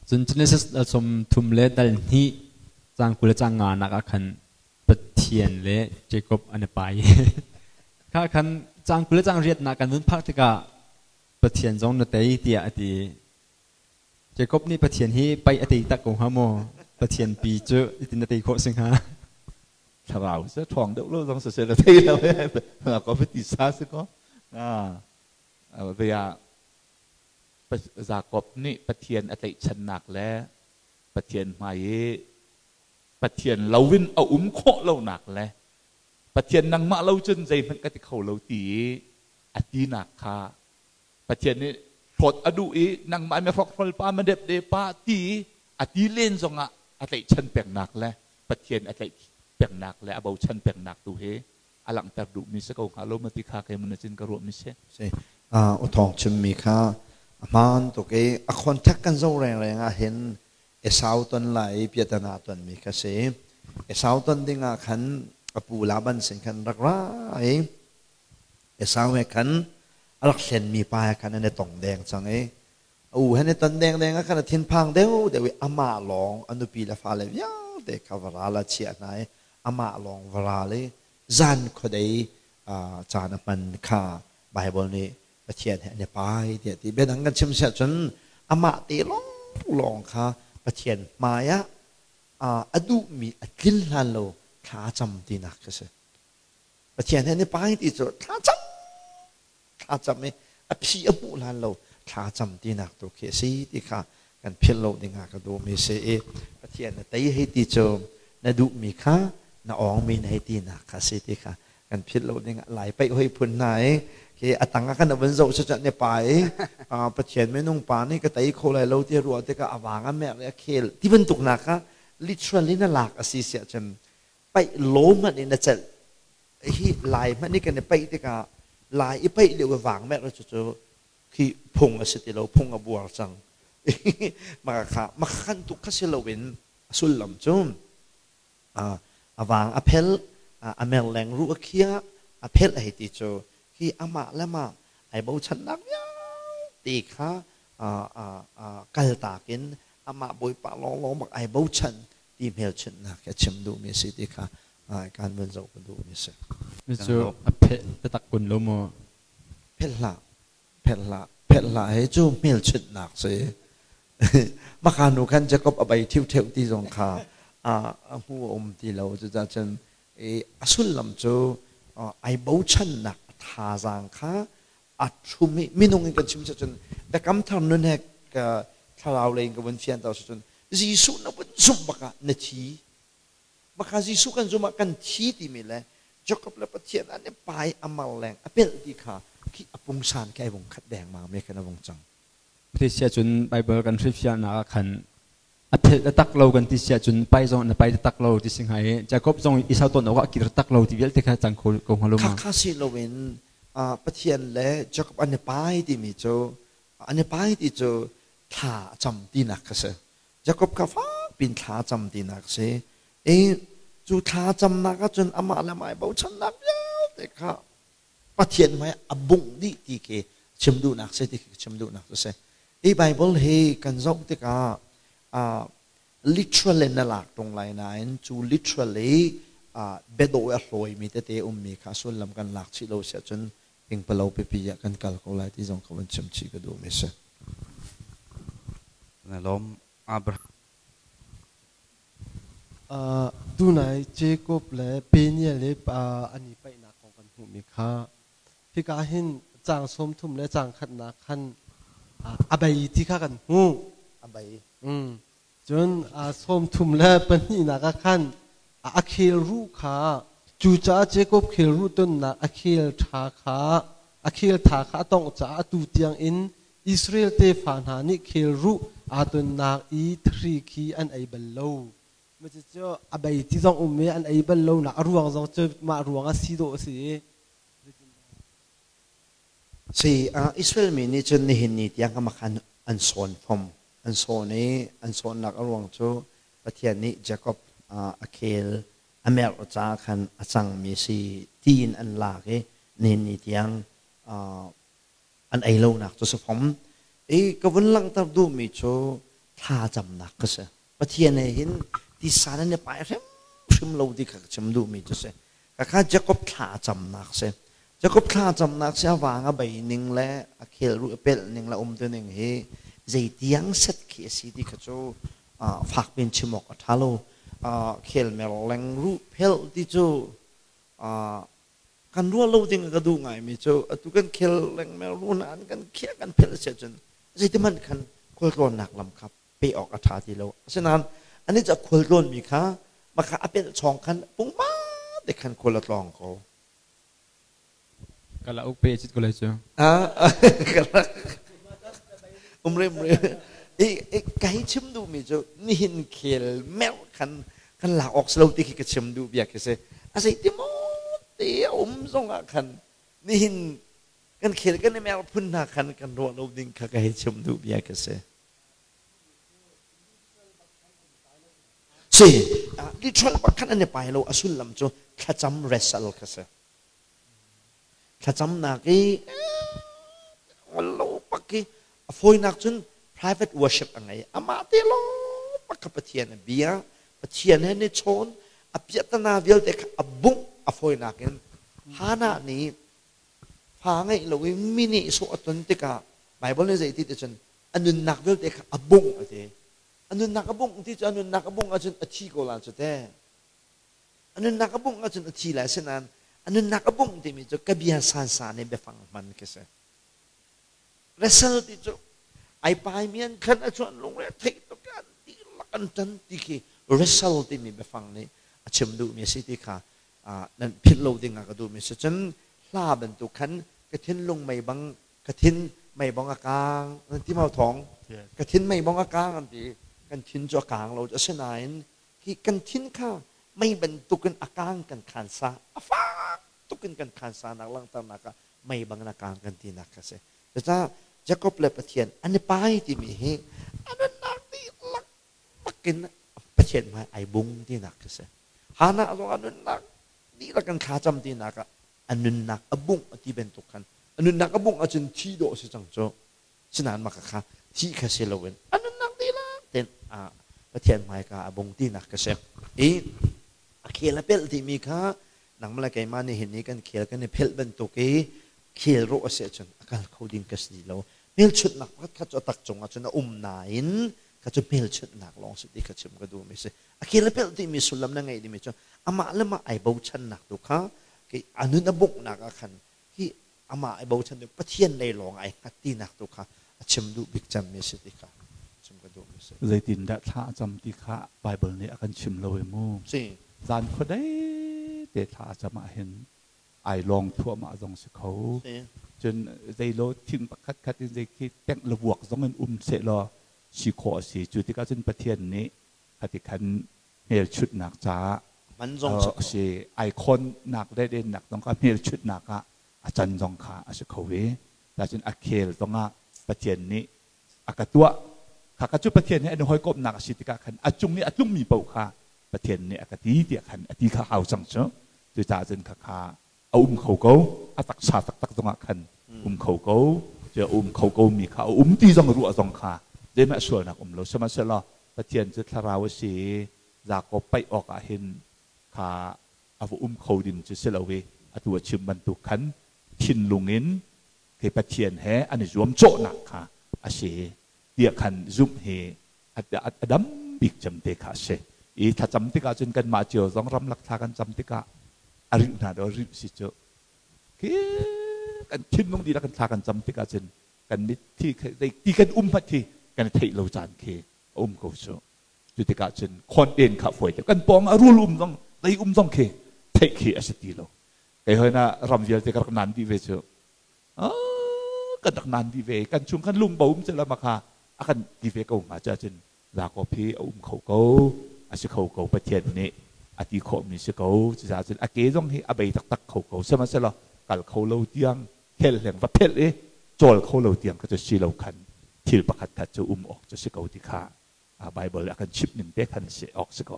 Cun Genesis dal 32 caang 20 le caang nga nak ah khan Pathian le Jacob an i pai. Kha khan caang 20 le caang riat nak kan vun phak tikah Pathian zong na tei tiah a ti. Jacob nih Pathian hi paih a tei tak ko hnga maw? Pathian pi cu itin a tei khawh si hnga? Thlarau se ṭhawng deuh lo zong siseh la thei lo ko ti sa si ko. Vea Jacob nih Pathian a tlaihchannak le Pathian hmai i Pathian loin a um khawh lonak le Pathian nangmah lo cun zeihmanh ka ti kho lo ti i a tinak kha Pathian nih hlawt a duh i nangmah mi hrokhrol pa ma depde pa ti a ti len zongah a tlaihchan pengnak le Pathian a tlaih pengnak le a bochan pengnak tu hi a langhter duhmi si ko hnga lo ma ti kha kei mun cin ka ruahmi si. Si. U Thawng chimmi kha a hmaan tuk i a contact kan zoh rengreng ah hin Esau ton lai i piatana tonmi kha si. Esau ton ding ah khan a pu Laban sin khan rak ra i Esau he khan a rak hlenmi pa he khan an i tong deng cang i a u he an i ton dengdeng ah khan a thinphang deuhdeuh i amah lawng a nupi le fale vialte kha va ral a chiah hna i amah lawng va ral i zan khuadei caan a hman kha Baibal nih Pathian he an i pai tiah ti. Biadang kan chim siah cun amah te lawnglawng kha Pathian hmai ah a duhmi a tlin hlan lo thla a cam tinak khi si. Pathian he an i pai ti cu thla cam thla cam i a phi a hmuh hlan lo thla cam tinak tu khi a si ti kha kan philh lo ding ah ka duhmi si i Pathian na tei hei ti cu na duhmi kha na awngmi na hei tinak kha si ti kha kan philh lo ding ah lai paih hoi phun hna i khi a tang ah kan vun zoh cu ne pa i Pathian minung pa nih ka tei kho lai lo ti ruah tikah a vang a merh i a khel ti bantuk nak kha literally na lak a si siah cun paih law hmanh in na celh hi lai hmanh i kan i paih tikah lai i paih lio i vang merh cu cu khi phung a si ti lo, phung a buar cang. Maka kha makhan tuk kha si loin a sullam cu a vang a phel, a mer leng ruh a khia, a phelh hei ti cu hi amah le mah ai bochannak vialte kha kaltak in amah Bawipa lawnglawng bak ai bochan ti hmelchunhnak hi a chim duhmi a si ti kha kan vun zoh ka duhmi a si. Cu a pheh taktak kun lo maw? Phelh hlah, phelh hlah, phelh hlah he cu hmelchunhnak si. Maka nu khan Jacob a bei ṭhiuṭheu ti zong kha a hmu a um ti lo. Cucaah cun a sullam cu ai bochannak a thazaang kha a ṭhum i minung in kan chim cun Biakam Thar nun he thlarau lei in ka vun fianter cun Jesuh na vun zumh bak ah na thi. Maka Jesuh kan zumh ah kan thi timi le Jacob le Pathian an i pai a mar leng a pelh ti kha khi a pungsan khi ai vung khat dengmang me khan a vung cang. Sia cun Bible kan hrilhfiahnak ah khan a phelh tak lo kan ti sia cun pai zong na pai tak lo ti si hnga i Jacob zong Esau ton awk ah kir tak lo ti vialte kha cang kho ko hnga lo ma? Kha kha si loin Pathian le Jacob an i pai timi cu an i pai ti cu thla a cam tinak kha si. Jakob kha fakpin thla cam tinak a si. I cu thla camnak ah cun amah le amah i bochannak vialte kha Pathian hmai a bungh dih ti khi chim duhnak si ti khi chim duhnak cu si. Hi Bible hi kan zoh tikah literal in na lak tung lai nain cu literally biadawh a hlawimi tete ummi kha sullam kan lak chih lo si ahcun pingpalo pipi ah kan kal ko lai ti zong ka van chim chih ka duhmi si. Na lawm Abraham. Tunai Jacob le Peniel i an i paihnak kong kan hmuhmi kha hika hin caang 30 le caang khatnak khan a bei ti kha kan hmuh. A bei. Cun 32nak ah khan a khel ruh kha cucaah Jacob khel ruh tonnak a khel ṭha kha a khel tha kha a tongh caah atu tiangin Israel tefa hna nih khel ruh aa tonnak i thri khi an ei bal lo. Cucu a bei ti zong um i an ei bal lonak a ruang zong cu mah ruang ah si dawh a si. Si, Israel mi nih cun nihin ni tiang kha makhan an sawn fom. An sawn i an sawnnak a ruang cu Pathian nih Jacob a khel a merh caah khan a cangmi si tiin an lak i nihin ni tiang an ei lonak cu si fom. I ka vun langhter duhmi cu Thlacamnak ka si. Pathian he hin tisa nan i pai hrimhrim lo ti kha ka chim duhmi cu si. Khakha Jakob thlacamnak si. Jakob thlacamnak si a vang a bei ning le a khel ruh a pelh ning le umtu ning hi zeitiang set khi a si ti kha cu fak piin chim awk a ṭha lo. Khel mer leng ruh phelh ti cu kan ruah lo ding ka duh ngaimi cu atu kan khel lengmang run an kan khiah kan phelh a si ahcun zeitihmanh khan khualtlawnnak lam kha pe awk a ṭha ti lo. Asinain anih cu a khualtlawnmi kha maka a pelh chawng khan pungma te khan khual a tlawng ko. Kala uk pe chit ko lai cu. Umre umre. I ka hi chim duhmi cu nihin khel merh khan kan lak awk si lo ti khi ka chim duh bia khi si. A zeiti maw te a um zong ah khan nihin kan khel kan i mer phun hna khan kan ruah lo ding kha ka hei chim duh bia khi si. Si, literal bak khan an i pai lo, a sullam cu thlacam wrestle kha si. Thlacamnak i lo pak i a fawinak cun private worship a ngei. Amah te lawng pak kha Pathian a bia, Pathian he ni chawn, a piahtana vialte kha a bungh a fawinak in. Hannah nih fa ngeih lo i mi nih sawh a ton tikah Bible nih zei ti ti cun a nunnak vialte kha a bungh a ti. A nunnak a bungh ti cu a nunnak a bungh ahcun a thi ko la cu te. A nunnak a bungh ahcun a thi lai, asinain a nunnak a bungh timi cu ka bia sansan in biafang hman khi si. Wrestle ti cu ai pai mi an khan a chuan lungre theih tuk an dihlak an ṭan ti khi wrestle timi biafang nih a chim duhmi a si ti kha nan philh lo ding ah ka duhmi si. Cun hla bantuk khan ka thinlung mei bang ka thin mei bang a kaang nan ti mau thawng ka thin mei bang a kaang an ti, kan thin cu a kaang lo. Asinain hi kan thin kha mei bantukin a kaang kan khansa a fak tukin kan khansa nak langhternak ah mei bang na kaang kan tinak kha si. Cucaah Jacob le Pathian an i pai timi hi a nunnak dihlak bakin Pathian hmai ai bung tinak kha si. Hannah zong a nunnak dihlak kan thlacam tinak ah a nunnak a bungh a ti bantuk khan a nunnak a bungh ahcun thi dawh si cang cu. Sinain mah kha thi kha si loin a nunnak dihlak tein Pathian hmaika a bung tinak ka si. I a khel a pelh timi kha nangmah le keimah nih hin kan khel kan i phelh bantuk i khel rawh a si ahcun a kal kho ding ka si lo. Hmelchunhnak pakhat khat cu a tak cungah cun a um nain kha cu hmelchunhnak lawng si ti kha chim ka duhmi si. A khel a pelh timi sullam na ngeih dimi cu amah le mah ai bochannak tu kha a nun a bonghnak ah khan hi amah ai bochan ding Pathian lei lawng ai hngat tinak tu kha a chim duh bik cemmi si ti kha chim ka duhmi si. Zeitindah thla a cam ti kha Baibal nih a kan chim lo i mu. Si. Zan khuadei te thla a cam ahhin ai lawng thluahmah zong si kho. Si. Cun zeilo thing pakhat khat in zei khi tengh le vuak zong in um seh law si khawh a si. Cu tikah cun Pathian nih khati khan hmelchunhnak caah man zong si kho. Si ai khawnnak le dennak zong kha hmelchunhnak ah a can zong kha a si kho ve. Cun a khel zongah Pathian nih a ka tuah kha ka cu Pathian he an i hawikomhnak a si tikah khan a cung i a tlungmi paoh kha Pathian nih a ka ti tiah khan a ti kha hau cang cu. Cucaah cun khakha a um kho ko, a taksa taktak zongah khan um kho ko. Cu a um kho ko mi kha a um ti zong ruah zong kha zeihmanh sualnak um lo. Sihmanhsehlaw Pathian cu thlarau a si i Jakob paih awk ah hin kha a va um kho ding cu si lo i atu a chim bantuk khan thinlung in khi Pathian he an i zuamcawhnak kha a si tiah khan zumh hi a dam bik cem te kha a si. I thlacam tikah cun kanmah cio zong ramlak thla kan cam tikah a rih hna do rih si cu khi kan thinlung dihlak kan thla kan cam tikah cun kan mit thi ti kan um hmat hi kan theih lo caan khi a um ko cu. Cu tikah cun khawn den kha fawi te kan pawng a rul um zong lei um zong khi theih khi a si ti lo. Kei hoi na ram vialte ka rak nan dih ve cu. Kan rak nan dih ve, kan chung kan lungbo um cela makha a kan ti ve ko hnga cha cun Jakob hi a um kho ko, a si kho ko, Pathian nih a ti khawhmi si ko. Cucaah cun a ke zong hi a bei taktak kho ko, sihmanhsehlaw kal kho lo tiang khel hleng va phelh i cawl kho lo tiang kha cu si lo khan thil pakhat khat cu um awk cu si ko ti kha Bible a kan chimh ning te khan si awk si ko.